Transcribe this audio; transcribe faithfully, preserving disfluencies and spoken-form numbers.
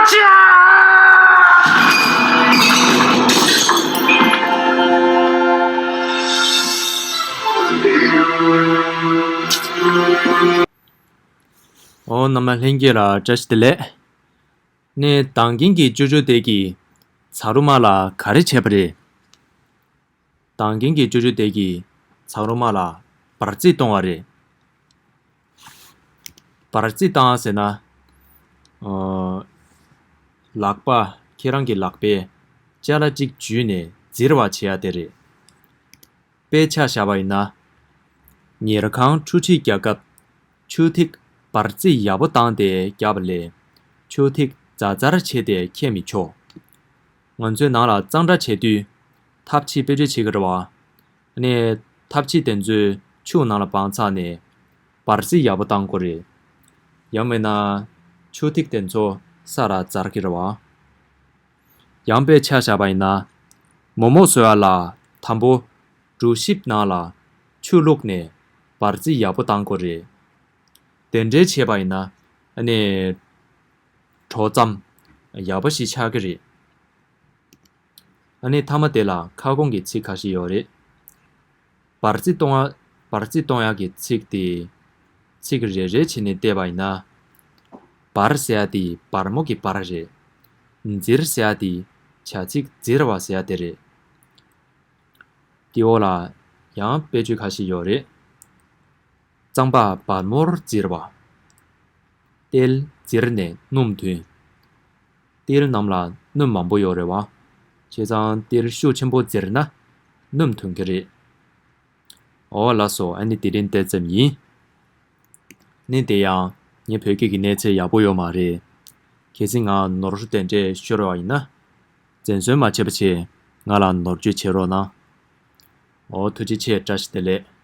ཨོ། རྣམ་པ་ལྷན་རྒྱས་ལ་བཀྲ་ཤིས་བདེ་ལེགས། ནས་དང་གིན་གྱི་ཅོ་ཅོ་དེ་གིས་ཚ་རུ་མ་ལ་ག་རེ་བྱས་པ་རེད། དང་གིན་གྱི་ཅོ་ཅོ་དེ་གིས་ཚ་རུ་མ་ལ་འབར་རྩིས་གཏོང་བ་རེད། འབར་རྩིས་བཏང་ཟེར་ན། ཨོ། ལག་པ། ཁྱེད་རང་གི་ལག་པས་ཅ་ལག་ཅིག་འཇུས་ནས་བཙིར་བ་བྱེད་ཡ་དེ་རེད། དཔེ་ཆ་བཞག་པ་ཡིན་ན། ཉལ་ཁང་འཕྲུལ་ཁྲིད་རྒྱག་སྐབས། ཆུ་ཐིགས་འབར་རྩིས་ཡག་པོ་བཏང་སྟེ་རྒྱག་པ་ལས། ཆུ་ཐིགས་ཛ་ཛར་བྱས་ཏེ་འཁྱེར་མི་ཆོག་ང་ཚོའི་ནང་ལ་གཙང་སྦྲ་བྱེད་དུས། ཐབ་ཕྱེ་བེད་སྤྱོད་བྱེད་ཀྱི་རེད་བ། ཨ་ནི། ཐབ་ཕྱེ་དེ་ཚོའི་ཆུ་ནང་ལ་སྦངས་ཚར་ནས། འབར་རྩིས་ཡག་པོ་བཏང་དགོས་རེད། ཡང་མིན་ན། ཆུ་ཐིགས་དེ་ཚོ་ས་ར་ཛར་གྱི་རེད་བ། ཡང་དཔེ་ཆ་བཞག་པ་ཡིན་ན། མོག་མོག་བཟོ་ཡ་ལ་དང་པོ་གྲོ་ཞིབ་ནང་ལ་ཆུ་བླུགས་ནས་འབར་རྩིས་ཡག་པོ་བཏང་དགོས་རེད། དེ་འདྲའི་བྱས་པ་ཡིན་ན་ཨ་ནི་དྲོ་ཙམ་ཡག་པོ་ཞིག་ཆགས་ཀྱི་རེད། ཨ་ནི་མཐའ་མ་དེ་ལ་ཁ་སྐོང་གི་ཚིག་ཁ་ཤས་ཡོད་རེད། འབར་རྩིས་གཏོང་ཡ། འབར་རྩིས་གཏོང་ཡག་གི་ཚིག་དེ། ཚིག་རེ་རེ་བྱས་ནས་བལྟས་པ་ཡིན་ན། འབར་ཟེར་ཡ་དེ་སྦར་མོ་གི་འབར་རེད། བཙིར་ཟེར་ཡ་དེ་བྱ་ཚིག་བཙིར་བ་ཟེར་ཡ་དེ་རེད། དེའི་འོག་ལ་ཡང་དཔེ་བརྗོད་ཁ་ཤས་ཡོད་རེད། རྩམ་པ་སྦར་མོར་བཙིར་བ། ཏིལ་བཙིར་ནས་སྣུམ་ཐོན། ཏིལ་ནང་ལ་སྣུམ་མང་པོ་ཡོད་རེད་བ། བྱས་ཙང་ཏིལ་ཤུགས་ཆེན་པོ་བཙིར་ན་སྣུམ་ཐོན་གྱི་རེད། འོ་ལགས་སོ། ཨ་ནི་དེ་རིང་དེ་ཙམ་ཡིན། ནི་དེ་ཡང་ངའི་བོད་སྐད་ཀྱི་གནས་ཚད་ཡག་པོ་ཡོད་མ་རེད། གལ་སྲིད་ང་ནོར་འཁྲུལ་དེ་འདྲས་ཤོར་བ་ཡིན་ན། འཛེམ་ཟོན་མ་བྱེད་པ་བྱས་ང་ལ་ནོར་བཅོས་བྱེད་རོགས་གནང་། འོ་ཐུགས་རྗེ་ཆེ། བཀྲ་ཤིས་བདེ་ལེགས།